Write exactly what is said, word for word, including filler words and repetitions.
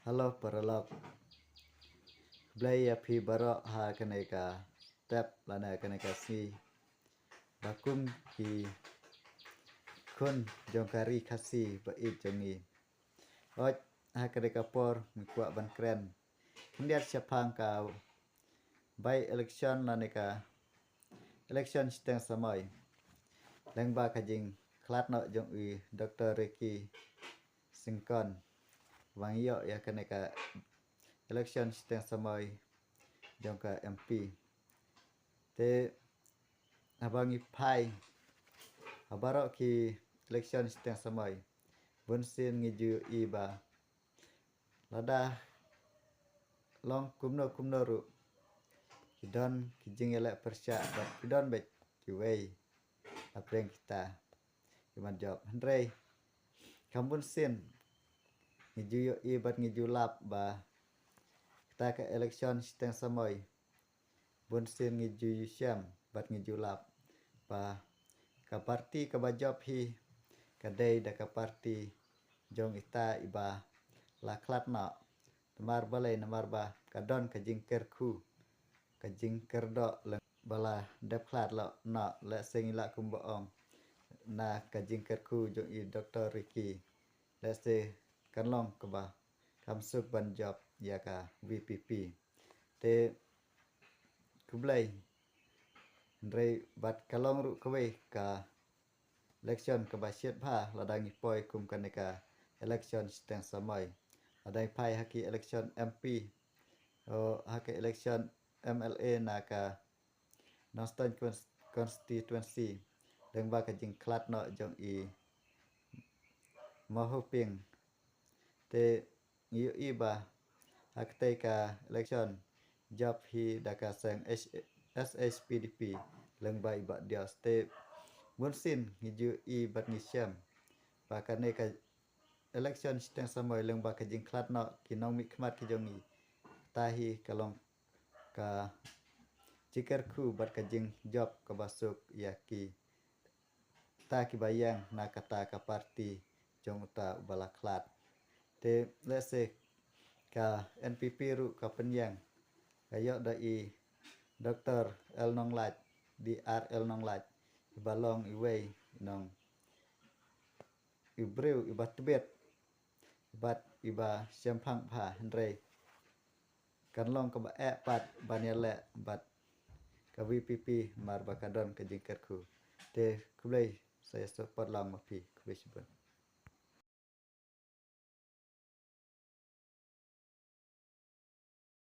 Hello paralok. Khublei ïa phi baroh ha kane ka step lane kane ka sngi. Ba kum ki khun jong ka ri Khasi ba ïeit jong ngi. Ot ha kane ka por ngi kwah ban kren khyndiat shaphang ka by election lane ka election shiteng samoi. Lyngba ka jingkhlad noh jong i Doctor Ricky Syngkon ba ngi ïoh ïa kane ka election shiteng samoi jong ka M P. Te haba ngi phai ha baroh ki election shiteng samoi, bun sien ngi ju ïohi ba lada long kumno kumno ruh, ki don ki jingïaleh pyrshah bad ki don beit kiwei hapdeng kita ki ban jop. Hynrei kam bun sien ngi ju ïohi bad ngi ju lap ba kita ka election shiteng samoi, bun sien ngi ju ïashem bad ngi ju lap ba ka parti kaba jop hi ka dei da ka parti jong ita iba la khlad noh. Namar balei? Namar ba ka don ka jingkyrkhu, ka jingkyrdoh leng ba la dep khlad noh. Lehse ngi lah kumba ong na ka jingkyrkhu jong i Doctor Ricky, lehse kan long kaba kam suk ban jop ïa ka V P P. Te khublei. Hynrei bad ka long ruh kawei ka election kaba shit bha lada ngi poi kum kane ka election shiteng samoi. Lada ngi phai ha ki election M P, o ha ka election M L A na ka Nongstoiñ cons- constituency, lyngba ka jingkhlad noh jong i Mawhuping. Te ngi ïohi ba ha katei ka election jop hi da ka seng H- S H P D P lyngba i Bah Dios. Te bun sien ngi ju ïohi bad ngi shem ba kane ka election shiteng samoi lyngba ka jingkhlad noh ki nongmihkhmat ki jong ngi, ta hi ka long ka jingkyrkhu bad ka jingjop kaba suk ïa ki ta kiba ïeng na kata ka parti jong uta uba la khlad. Te lehse ka N P P ruh ka pynïeng, ka ïoh da i Doctor L Nonglait, D R L Nonglait, iba long iwei i nong i briew iba tbit bad iba shemphang bha, hynrei kan long kaba eh pat ban ïaleh bad ka V P P namar ba ka don ka jingkyrkhu. Te khublei, sa ïa support lang ma phi. Khublei shibun.